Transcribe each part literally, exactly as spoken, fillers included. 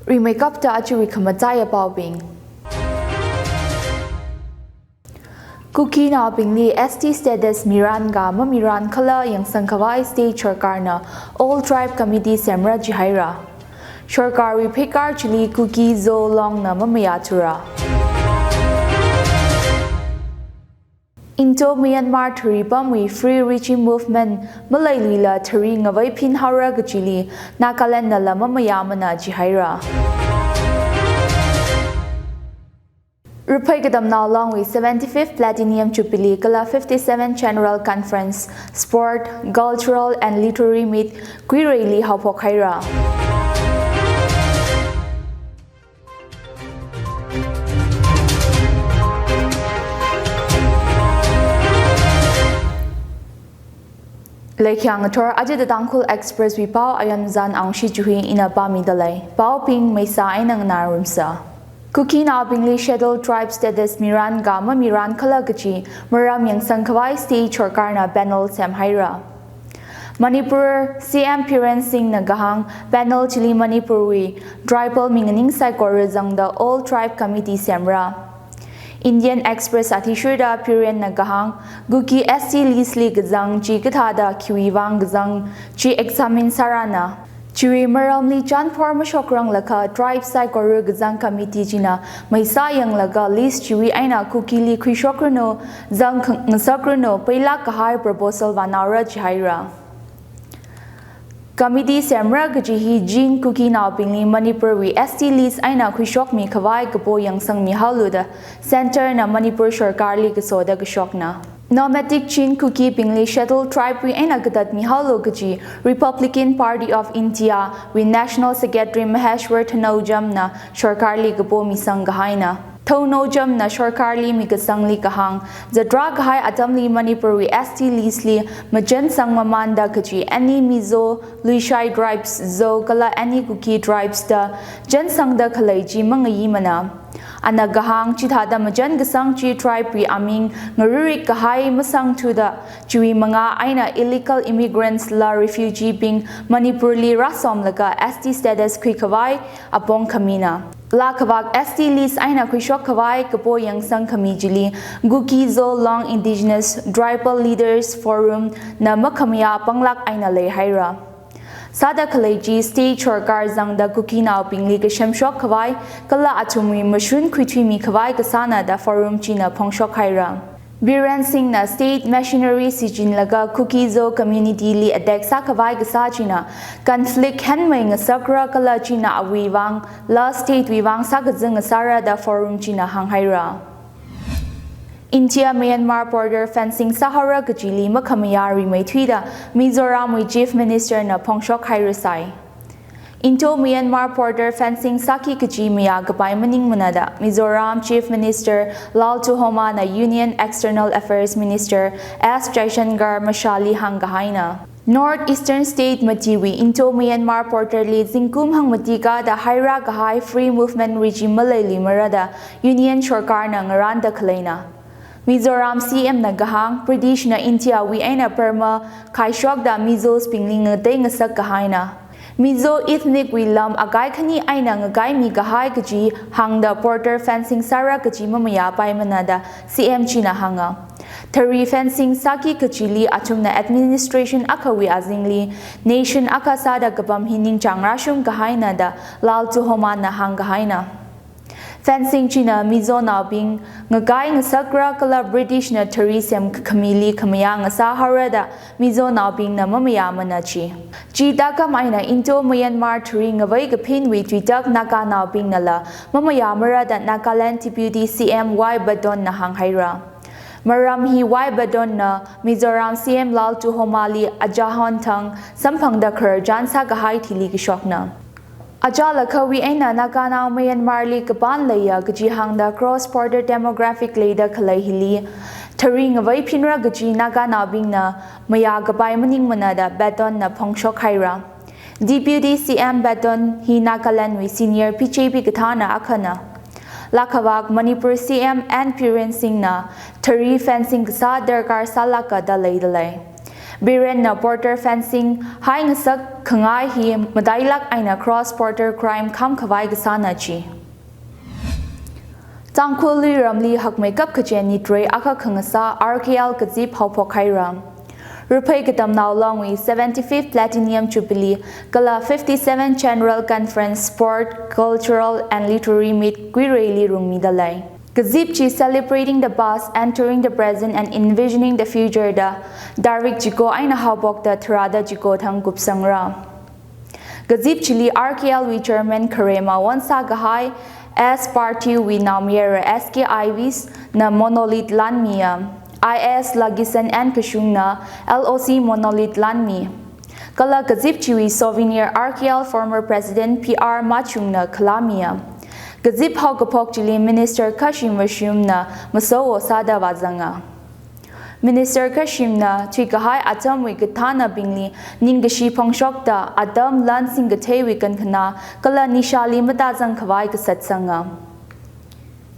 Rimeikapta ajawui khamataiya paobing. Kukinaobingli S T status miranga mamirang khala yangsangkhavai state sarkarna All Tribe Committee semra jihaira. Sarkarwui pheikar chili Kuki Zo Longna mamayāthura. Indo-Myanmar tharipamwui Free Regime Movement maleiluila thari ngavei phinhaora kajili Nagalandnala mamayāmana jihaira. Ruphei Katamnao Longwui seventy-fifth Platinum Jubilee kala fifty-seventh General Conference, Sport, Cultural and Literary Meet Kuireili haophok haira. Leikhyang ngathor, ajida Tangkhul Express wui pao ayan zan angshi chuhi ina pāmida lei. Paobing meisa eina nganārumsa. Kukinaobingli Scheduled Tribe status miranga mamirang khala kaji maram yangsangkhavai state sarkarna panel semhaira. Manipur C M Biren Singhna kahāng panel chili Manipurwui tribal minganing saikora zangda All Tribe Committee semra. Indian Express athishurda Birenna kahāng, Kuki S T list li kazang chi kathāda khiwui vang kazang chi examine sārana. Chiwui maramli chanphor mashokranglakha tribe saikora kazang committee china meisa yanglaga list chiwui eina Kukili khuishokranu, zang kh-, ngasakranu, peilāk kahai proposal vānaora jihaira. Committee semra kaji hi Chin Kukinaobingli Manipurwui S T list eina khuishokmi khavai kapo yangsangmihaolu da Centre na Manipur sarkarli kasoda kashokna. Nomadic Chin Kukibingli Scheduled Tribe wui eina katatmihaolu kaji Republican Party of India wui National Secretary Maheshwar Thounaojamna sarkarli kapo misang kahaina. Thounaojamna sarkarli mikasangli kahāng, zatra kahai atamli Manipurwui S T list li machansang mamānda kaji any Mizo, Luishai tribes, Zo kala any Kuki tribes da chansangda khalei chi mangayimana. Ana kahāng, chithāda machankasang chi tribe wui aming ngaririk kahai masangthuda chiwui mangā eina illegal immigrants la refugee bing Manipurli rāsomlaga S T status khuikhavai apong khamina. Laa khavak S T list eina khuishokkhavai kapo yangsang khami chili Kuki Zo Long Indigenous Tribal Leaders Forum na makhamayā panglāk eina leihaira. Sāda khalei chi state sarkar zangda Kukinaobingli kashamshokkhavai kala athumwui mashun khuithuimi khavai kasāna da forum china phongshok haira. Biren Singhna state machinery shichinlaga Kuki Zo community li attack sākhavai kasā china conflict henmei ngasakra kala china awui vang la state wui vang sākazang ngasāra da forum china hānghaira. India Myanmar border fencing sāhaora kajili makhamayā rimeithuida Mizoramwui Chief Minister na phongshok hairasai. Indo-Myanmar border fencing sāki kaji mayā kapai maningmana da Mizoram Chief Minister Lalduhoma na Union External Affairs Minister S Jaishankar mashāli hāngkahaina. North Eastern state matiwui Indo-Myanmar border li zingkum hangmati kada haira kahai free movement regime maleiluimara da Union sarkarna ngaranda khaleina. Mizoram C M na kahāng, British na India wui eina Burma khaishokda Mizos bingli ngatei ngasak kahaina. Mizo ethnic wui lam akai khani eina ngakaimi kahai kaji hāngda border fencing sāra kaji mamayāpaimana da C M china hānga. Thari fencing sāki kajili athumna administration akhawui azingli nation akha sāda kapam hi ningchāng rāshung kahaina da Lalduhoma na hāngkahaina. Fencing china Mizonaobing ngakai ngasakra kala British na thari semkhamili khamayā ngasā haora da Mizonaobingna mamayāmana chi. Chi takam eina Indo-Myanmar thari ngavei kaphinwui tuitak Naganaobingnala mamayāmara da Nagaland Deputy C M Y Patton na hānghaira. Maram hi Y Patton na Mizoram C M Lalduhomali achahon thang samphangda khararchan sākahai thili kashokna. Achālakhawui eina Naganao Myanmar li kapan leiya kaji hāngda cross border demographic leida khalei hili thari ngavei phinra kaji Naganaobingna mayā kapai maningmana da Patton na phongshok haira. Deputy C M Patton hi Nagaland wui senior B J P kathāna akhana. Laa khavak Manipur C M N Biren Singh na thari fencing kasā darkar sālāka da leida lei. Biren na border fencing hai ngasak khangai hi matailak eina cross border crime kham khavai kasāna ji. Tangkhul Luiramli hakmeikap kachi nitrei akha khangasā R K L kazip haophok haira. Ruphei Katamnao Longwui seventy-fifth Platinum Jubilee kala fifty-seventh General Conference, Sport, Cultural and Literary Meet Kuireili rungmida lei. Kazip chi Celebrating the Past, Entering the Present and Envisioning the Future da tarik chiko eina haophokda tharāda chiko thang kupsangra. Kazip chili R K L wui Chairman Kharema wonsā kahai S Party wui naomayara S K Ives na monolith lanmiya. I S Lagisan N Kashungna L O C monolith lanmi. Kala kazip chiwui souvenir R K L former President P R Machungna khalāmiya. Kazip haokaphok chili Minister Khashim Vashumna masowo sāda vāzanga. Minister Khashimna thuikahai atamwui kathānabingli ningkashi phongshokta atam lan singkatheiwui kankhana kala nishāli matāzang khavai kasatsanga.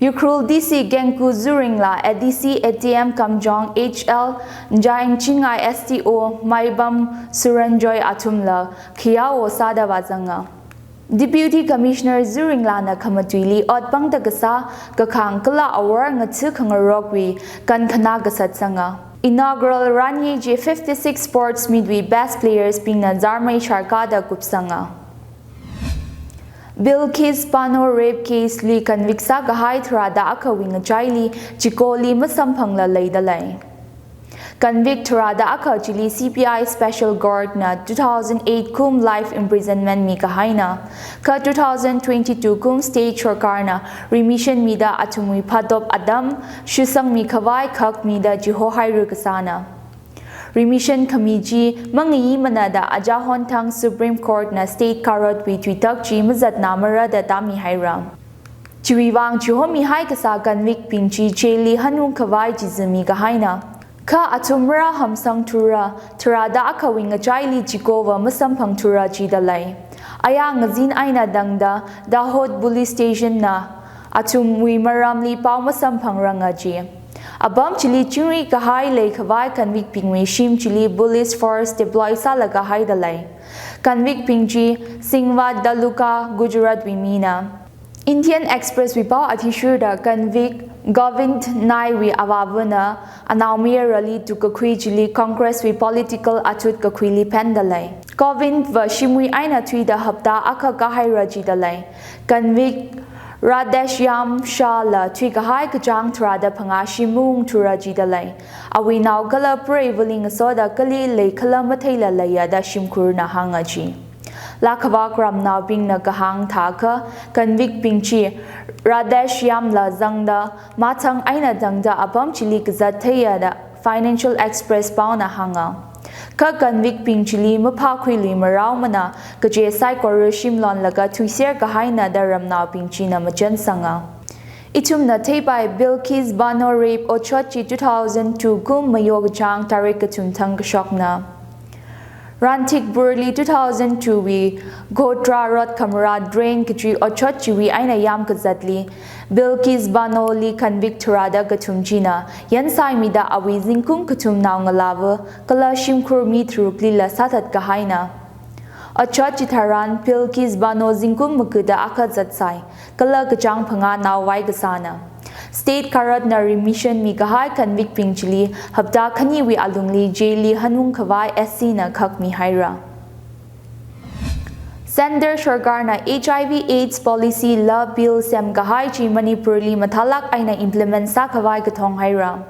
Ukhrul D C Gengku Zuringla, A D C A T M Kamjong H L, Jain Chingai S T O Maibam Suranjoy athumla khayawo sāda vāzanga. Deputy Commissioner Zuringlana khamatuili ot pangda kasā, kakhang kala awor ngatha khangarokwui kankhana kasatsanga. Inaugural Ranyeji fifty-six Sports Meet wui best players bingna zarmei sharkada kupsanga. Bilkis Bano rape case li convict sākahai tharāda akhawui ngachaili chikoli masamphangla leida lei. Convict tharāda akha chili C B I Special Court na two thousand eight kum life imprisonment mikahaina, kha two thousand twenty-two kum state sarkarna remission mida athumwui phatop atam shitsangmi khavai khak mida chihohaira kasāna. Remission khami chi mangayimana da ajahon thang Supreme Court na state karotwui tuitak chi mazatnamara da tāmihaira. Chiwui vang chihomihai kasā convict bing chi jail li hanung khavai chizami kahaina. Kha athum marāhamsangthura, tharāda akhawui ngachaili chikova masamphangthura jida lei. Aya ngazin eina tangda Dahod Police Station na athumwui maramli pao masamphangranga ji. Apam chili chingri kahai leikhavai convict bingwui shim chili police force deploy sālaga haida lei. Convict bing chi Singvad Taluka, Gujarat wui mina. Indian Express wui pao athishurda convict Govind Nai wui avāvana anaomayarali tukkakhui chili Congress wui political athut kakhuili phenda lei. Govind va shimwui eina thuida hapta akha kahaira jida lei. Convict Radheshyam Shah la thuikahai kachāng tharāda phangā shim maungthura jida lei. Awui nao kala preiva̱li ngasoda kali leikhala matheila leiya da shimkhurna hānga ji. Lakhavak ramnaobingna kahāng thākha convict bing chi Radheshyam la zangda mathang eina tangda apam chili kazat theiya da Financial Express paona hānga. Kha convict bing chili maphākhuiluimaraomana, kaje saikora shimlonlaga thuiser kahaina da ramnaobing china machansanga. Ithumna theipai Bilkis Bano rape otshot chi two thousand two kum mayo kachāng tarik kathum thang kashokna. Ranthikpurli two thousand two wui Ghotra Road khamara drain kachui otshot chiwui eina yam kazatli Bilkis Bano li convict tharāda kathum china yansaimida awui zingkum kathum naongalāva kala shimkhur mi tharuklila sāthat kahaina. Otshot chitharan Bilkis Bano zingkum makuda akha zatsai, kala kachāng phangā naovai kasāna. State karotna remission mikahai convict bing chili hapta khaniwui alungli jail li hanung khavai S C na khakmihaira. Centre sarkarna H I V AIDS policy law bill semkahai chi Manipurli mathālak eina implement sākhavai kathong haira.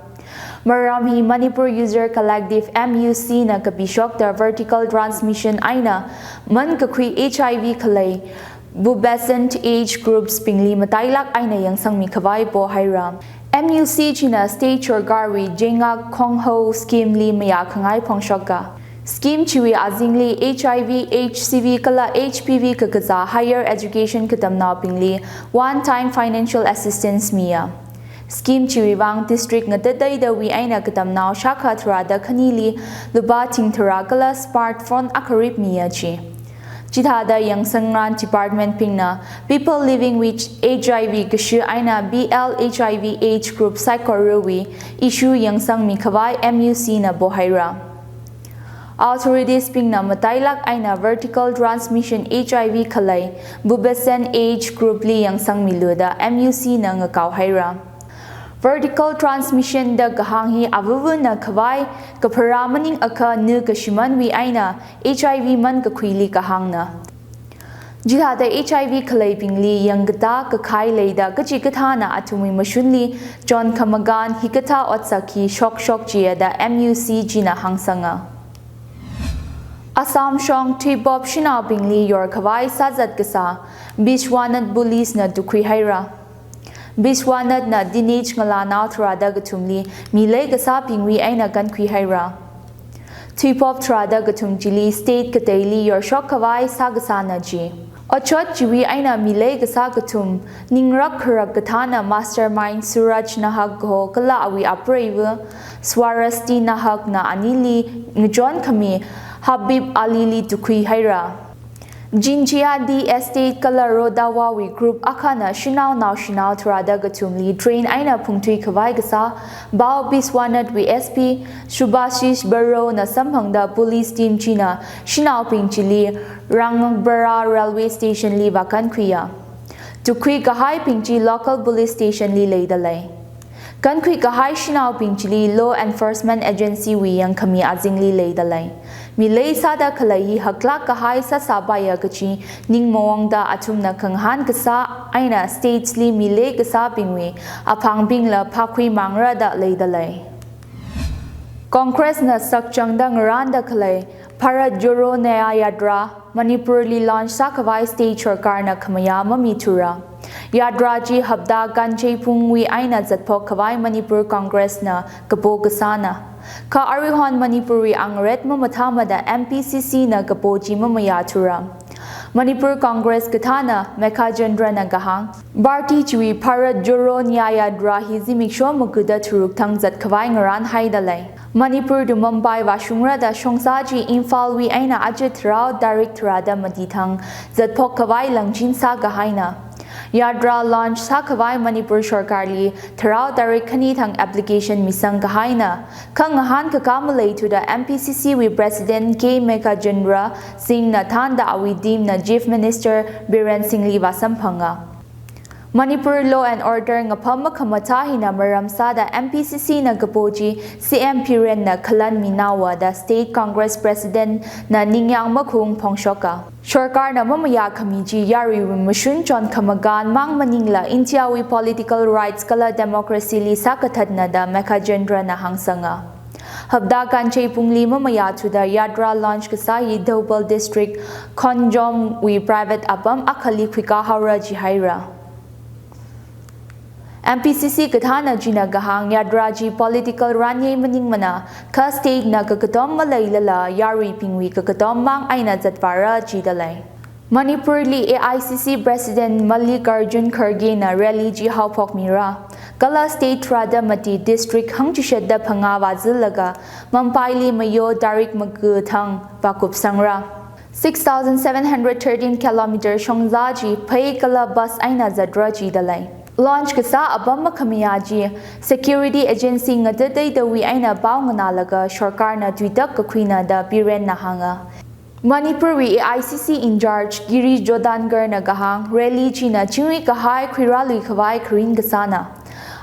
Maram hi Manipur User Collective, M U C na kapishokta vertical transmission eina mankakhui H I V khalei pubescent age groups bingli matailak eina yangsangmi khavai pohaira. M U C china state sarkarwui Jengak Khongho scheme li mayākhangai phongshoka. Scheme chiwui azingli H I V, H C V kala H P V kakazā higher education katamnaobingli one time financial assistance miya. Scheme chiwui vang district ngatateidawui eina katamnao shākha tharāda khanili lupā thing tharā kala smartphone akharip miya ji. Chithāda yangsangran department bingna people living with H I V kashu eina B L H I V age group saikorawui issue yangsangmi khavai M U C na pohaira. Authorities bingna matailāk eina vertical transmission H I V khalei pubescent age group li yangsangmilu da M U C na ngakao haira. Vertical transmission da kahāng hi avuvuna khavai kapharā maningakha nu kashimanwui eina H I V mankakhuili kahāngna. Chithāda H I V khaleibingli yangkatā kakhai leida kachikathāna athumwui mashunli chonkhamagan hikathā otsak hi shokshok chiya da M U C china hāngsanga. Assam shong thuipop shanaobingli yorkhavai sāzat kasā Biswanath Police na tukhui haira. Biswanath na Dinesh ngalānao tharāda kathumli mi leikasābingwui eina kankhui haira. Thuipop tharāda kathum chili state kateili yorshok khavai sākasāna chi. Otshot chiwui eina mi leikasā kathum, ningrak kharak kathāna mastermind Suraj Nahak kaho kala awui apreiva Swarasti Nahak na anili ngachonkhami Habib Ali li tukhui haira. Jinchia Tea Estate kala Rodawawui group akhana shanao naoshinao tharāda kathumli train eina phungthui khavai kasā pao Biswanath wui S P Subhashish Barrow na samphangda police team china shanaobing chili Rangpara Railway Station li vākankhuiya. Tukhui kahaibing chi local police station li leidalei. Kankhui kahai shanaobing chili law enforcement agency wui yangkhami azingli leidalei. Mi leisāda khalei hi haklāk kahai sāsāpaiya kachi ningmaongda athumna khangahān kasā eina states li mi leikasābingwui aphangbingla phākhuimangra da leidalei. Congress na sakchangda ngarānda khalei Bharat Jodo Nyay Yatra Manipur li launch sākhavai state sarkarna khamayā mamithura. Yatra chi hapta kanchei phungwui eina zatphok khavai Manipur Congress na kapo kasāna. Kha aruihon Manipur wui angaret mamathāmada M P C C na kapo chi mamayāthura. Manipur Congress kathāna Meghachandra na kahāng, party chiwui Bharat Jodo Nyay Yatra hi zimiksho magada tharuk thang zatkhavai ngarānhaidalei. Manipur to Mumbai vāshungra da shongzā chi Imphal wui eina aja tharao tarik tharāda mati thang zatphok khavai langchin sākahaina. Yatra launch sākhavai Manipur sarkarli tharao tarik khani thang application misang kahaina. Khangahān kakā maleithuda M P C C wui President K Meghachandra Singh na thānda awui team na Chief Minister Biren Singh li vāsamphanga. Manipur law and order ngapham makhamathā hina maram sāda M P C C na kapo chi C M Biren na khalan minaowa da State Congress President na ningyāng makhung phongshoka. Sarkarna mamayākhami chi yaruiwui mashun chonkhamagan mang maningla India wui political rights kala democracy li sākathatna da Meghachandra na hāngsanga. Hapta kanchei phungli mamayāthuda Yatra launch kasā hi Thoubal District, Khongjom wui private apam akhali khuikā haora jihaira. M P C C kathāna china kahāng Yatra chi political ranyei maningmana, kha state na kakatom maleilala yaruibingwui kakatom mang eina zatvāra jidalei. Manipur li A I C C President Mallikarjun Kharge na rally chi haophokmira. Kala state tharāda mati district hangchishatda phangā vāzillaga Mumbai li mayo tarik maga thang vākupsangra. Six thousand seven hundred thirteen kilometer shongzā chi phei kala bus eina zatra jidalei. Launch kasā apam makhamayā chi security agency ngatateitawui eina pao nganālaga sarkarna tuitak kakhuina da Biren na hānga. Manipur wui A I C C in charge Girish Chodankar na kahāng rally china chingri kahai khuirālui khavai kharing kasāna.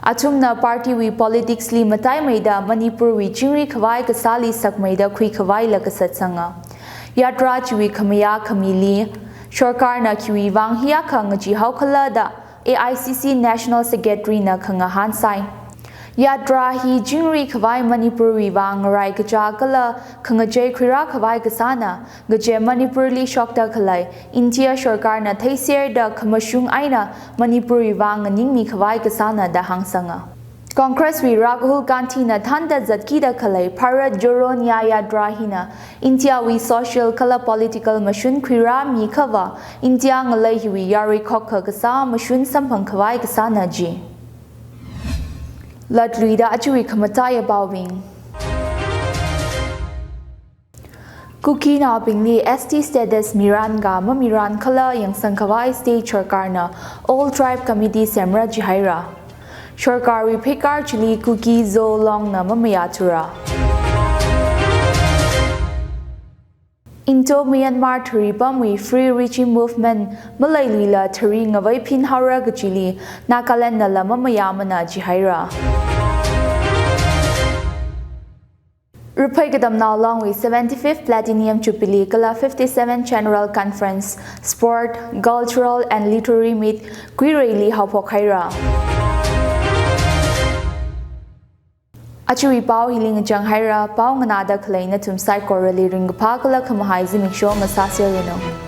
Athumna party wui politics li mataimeida Manipur wui chingri khavai kasāli sakmeida khuikhavaila kasatsanga. Yatra chiwui khamayā khamili sarkarna khiwui vang hiyākha ngachee haokhala da A I C C National Secretary na khangahān sai. Yatra hi chingri khavai Manipur wui vang ngarai kachā kala khangachei khuirā khavai kasāna, kaje Manipur li shokta khalei India sarkarna theiserda khamashung eina Manipur wui vang nganingmi khavai kasāna da hāngsanga. Congress wui Rahul Gandhi na thānda zatkida khalei Bharat Jodo Nyay Yatra hina India wui social kala political mashun khuirāmi khavā India ngalei hiwui yarui khokkha kasā mashun samphang khavai kasāna ji. Latluida ajawui khamataiya paobing. Kukinaobingli S T status miranga mamirang khala yangsang khavai state sarkarna All Tribe Committee semra jihaira. Sarkarwui pheikar chili Kuki Zo Long na mamayāthura. Indo-Myanmar tharipamwui Free Regime Movement maleiluila thari ngavei phinhaora kajili Nagaland nala mamayāmana jihaira. Ruphei Katamnao Longwui seventy-fifth Platinum Jubilee kala fifty-seventh General Conference, Sport, Cultural and Literary Meet Kuireili haophok haira. Ajawui pao hili ngachang haira. Pao nganāda khalei nathum saikorali ringkaphā kala khamahai zimiksho ngasāserranu.